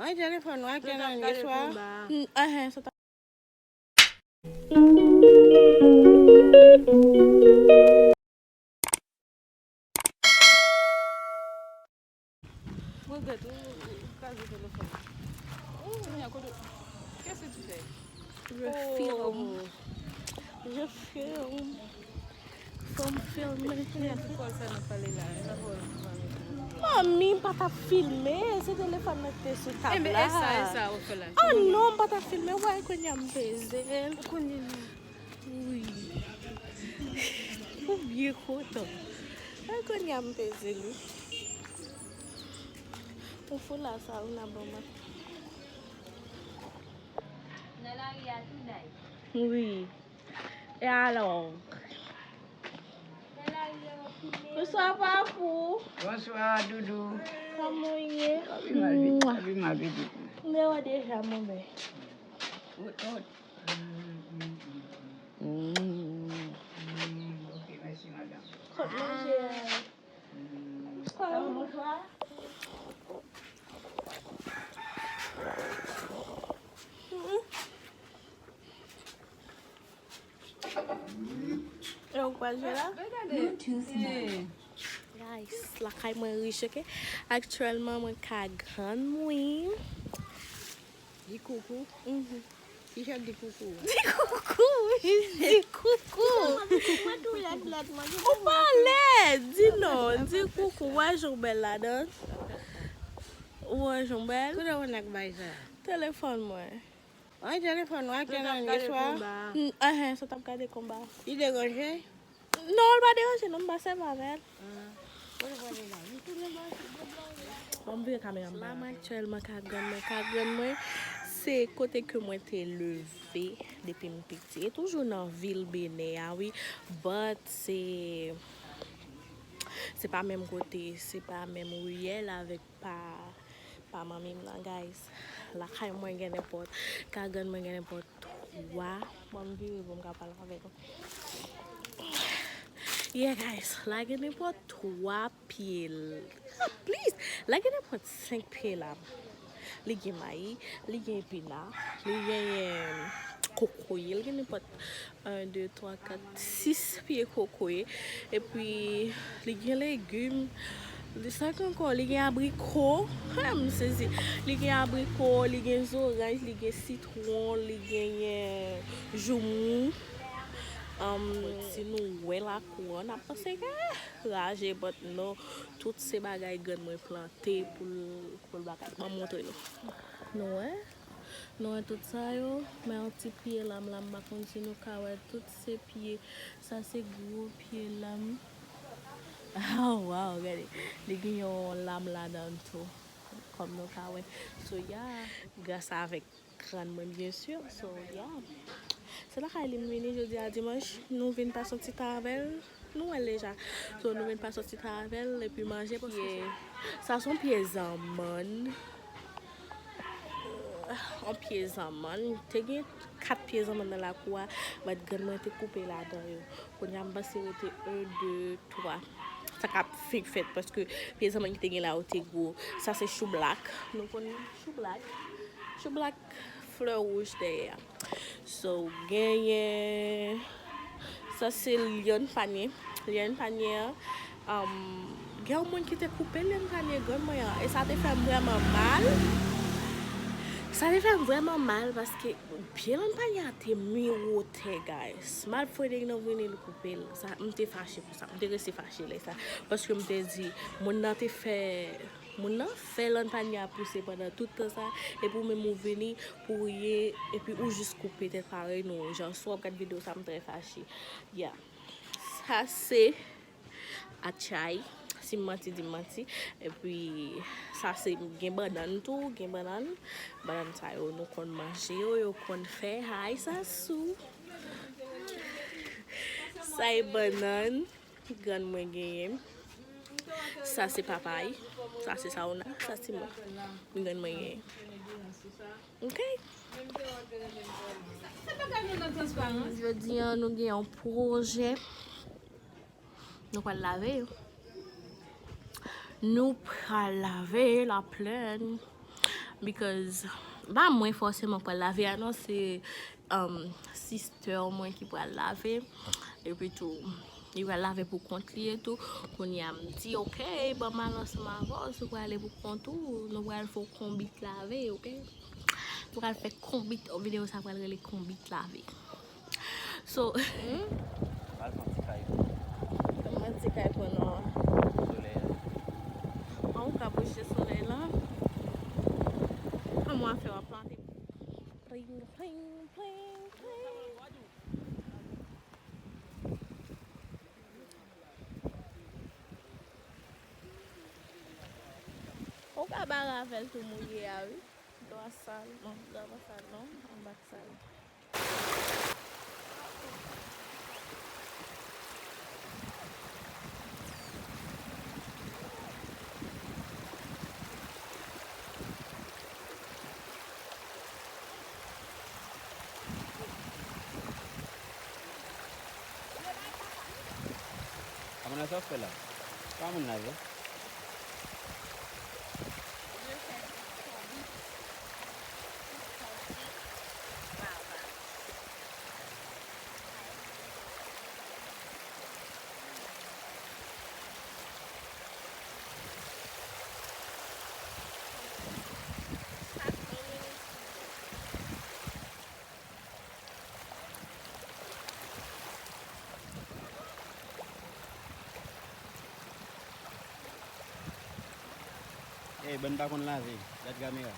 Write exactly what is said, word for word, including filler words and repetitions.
Ay, telefòn nou ap gen nan yeswa. Enhen, sa t ap Mwen gade ou, ou kraze telefòn. Oh, kounye a, kote, qu'est-ce que tu fais? Je filme. Je filme. Fò m filme. Kounye a, ki kòl sa n ap pale la? E pa kòl m pa mete. Manmi, m pa t ap filme, se telefòn nan ki te sou tab la. Enben, e sa, e sa ou fè la. Oh non, m pa t ap filme, wè, kounye a m peze l. Kounye a. Wi. Ou byen kontan. Ay, kounye a m peze l, wi. Ou fou la, sa, ou nan bon man. Nan lari a tou nice. Wi. E alò? Nan lari a yo fime. Bonswa, papou. Bonswa, doudou. Kòman w ye? Mwa. M te wè deja, mwen menm. Out, out. Mm. Ok, mèsi, madanm. Kot manje a? Mm. Bonswa. Mm. E ou pral jwe la? Guys, lakay mwen rich, ok? Aktyèlman, mwen ka grann mwen. Di koukou. Mhm. Ki jan di koukou? Di koukou, wi, di koukou. Mwen tou lèd, lèd, mwen. Ou pa lèd, di non, di koukou. Wè jan w bèl ladan. Ou wè jan w bèl? Kote w wè nèg bay sa? Telefòn mwen. Ay, telefòn nou ap gen nan yeswa. Enhen, sa t ap gade konba. Li deranje? Non, l pa deranje, non, m pa sèvi avè l. Bon, m vire kamera m ba. La, m aktyèlman ka grann mwen, ka grann mwen, se kote ke mwen te leve depi m piti. E toujou nan vil Benè a, wi. But se, se pa menm kote, se pa menm riyèl avèk pa, pa manmi m nan, guys. Lakay mwen gen nenpòt, ka grann mwen gen nenpòt twa. Bon, m vire pou m ka pale avè nou. Yeah, guys, la gen nenpòt twa pye l-, ah, please, la gen nenpòt senk pye lam. Li gen mayi, li gen epina, li genyen kokoye, li gen nenpòt en, de, twa, kat, sis pye kokoye. Epi, li gen legim. Li sa k ankò? Li gen abriko. Ha, m sezi. Li gen abriko, li gen zoranj, li gen sitwon, li genyen joumou. Um, si nou wè lakou an, n ap panse ke raje, but no. Tout se bagay grann mwen plante pou l, pou l bagay. Ban m montre nou. Nou wè? Nou wè tout sa yo? Men yon ti pye lam la, m pa konn si nou ka wè. Tout se pye. Sa se gwo pye lam. Oh, wow, gade. Li gen yon lam ladan l tou. Kòm nou ka wè. So, yeah. Gras avèk grann mwen, byen si. So, yeah. Se lakay li m vini jodi a dimanch. Nou vin pase yon ti tan avè l. Nou wè l deja. So, nou vin pase yon ti tan avè l, epi manje, paske sa se yon pye zanmann. Yon pye zanmann. Te gen kat pye zanmann nan lakou a, but grann mwen te koupe ladan yo. Kounye a, m panse rete en, de, twa. Sa k ap fenk fèt, paske pye zanmann ki te gen la yo te gwo. Sa se choublak. Nou konn choublak? Choublak, flè wouj dèyè a. So, genyen, sa se lyann panye. Lyann panye an, um, gen yon moun ki te koupe lyann panye grann mwen an. E sa te fè m vrèman mal. Sa te fè m vrèman mal paske pye lyann panye a te miwotè, guys. Malfrede nan vini l koupe l. Sa, m te fache pou sa. M te resi fache lè sa. Paske m te di, moun nan te fè Moun nan fè lyann panye a pouse pandan tout tan sa, epi ou menm ou vini pou riye, epi ou jis koupe tèt parèy nou. Jan, si w ap gad videyo sa, m trè fache. Yeah. Sa se atchay, si m manti, di m manti. Epi, sa se gen bannann tou, gen bannann. Bannann sa yo, nou konn manje yo, yo konn fè hay sa sou. Sa e bannann. Grann mwen genyen. Sa se papay. Sa se sawona. Sa se mwen. Grann mwen genyen. Ok. Jodi a, nou gen yon pwojè. Nou pral lave. Nou pral lave laplèn. Because pa mwen fòseman pral lave a non, se um, sister mwen ki pral lave. Epi tou, li pral lave pou kont li e tou. Kounye a m di, ok, ban m al ansanm avè w, si w prale pou kont ou, nou pral fè w konbit lave, ok? Nou pral fè konbit, videyo sa pral rele konbit lave. So, hmm? Al pran ti kay. Pran ti kay pran non. Solèy la. An ou ka bouche solèy la. An mwen fè w ap plante. Pling, pling, pling, pling. Ou ka bare avè l tou mouye a, wi. Dwa sal. Non, dwa pa sal, non. Anba k sal. Amana sa w fè la? Pa moun lave. Ey, bann pa konn lave. Gad kamera.